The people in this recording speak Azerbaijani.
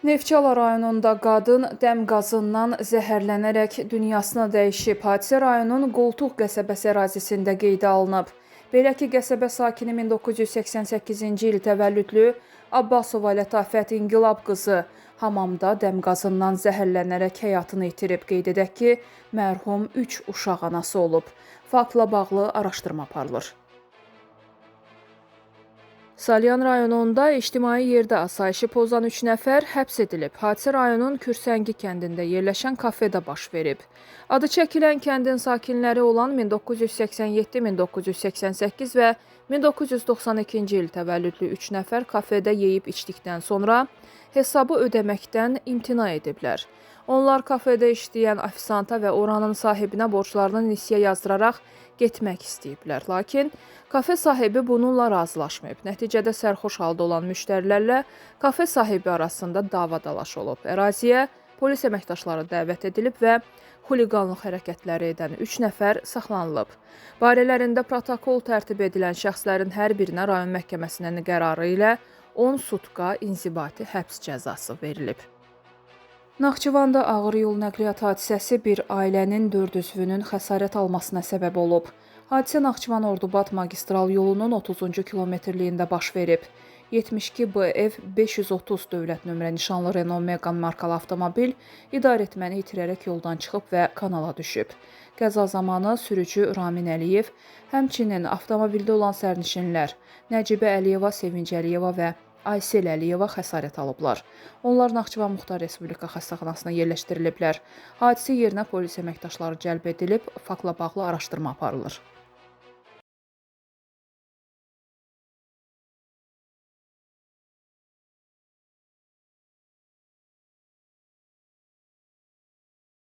Neftçala rayonunda qadın dəm qazından zəhərlənərək dünyasını dəyişib. Hadisə rayonun Qoltuq qəsəbəsi ərazisində qeydə alınıb. Belə ki, qəsəbə sakini 1988-ci il təvəllüdlü Abbasova Lətafət İnqilab qızı hamamda dəm qazından zəhərlənərək həyatını itirib. Qeyd edək ki, mərhum 3 uşaq anası olub. Faktla bağlı araşdırma aparılır. Salyan rayonunda ictimai yerdə asayişi pozan 3 nəfər həbs edilib. Hadisə rayonun Kürsəngi kəndində yerləşən kafedə baş verib. Adı çəkilən kəndin sakinləri olan 1987, 1988 və 1992-ci il təvəllüdlü 3 nəfər kafedə yeyib içdikdən sonra hesabı ödəməkdən imtina ediblər. Onlar kafedə işləyən ofisanta və oranın sahibinə borclarını nisiyə yazdıraraq getmək istəyiblər. Lakin kafe sahibi bununla razılaşmayıb. Nəticədə sərxoş halda olan müştərilərlə kafe sahibi arasında dava-dalaş olub. Əraziyə polis əməkdaşları dəvət edilib və xuliqanlıq hərəkətləri edən 3 nəfər saxlanılıb. Barələrində protokol tərtib edilən şəxslərin hər birinə rayon məhkəməsinin qərarı ilə 10 sutka inzibati həbs cəzası verilib. Naxçıvanda ağır yol nəqliyyat hadisəsi bir ailənin 4 üzvünün xəsarət almasına səbəb olub. Hadisə Naxçıvan-Ordubad magistral yolunun 30-cu kilometrliyində baş verib. 72 BF 530 dövlət nömrə nişanlı Renault Megane markalı avtomobil idarəetməni itirərək yoldan çıxıb və kanala düşüb. Qəza zamanı sürücü Ramin Əliyev, həmçinin avtomobildə olan sərnişinlər Nəcibə Əliyeva, Sevinc Əliyeva və Aysel Əliyeva xəsarət alıblar. Onlar Naxçıvan Muxtar Respublika Xəstəxanasına yerləşdiriliblər. Hadisə yerinə polis əməkdaşları cəlb edilib, faktla bağlı araşdırma aparılır.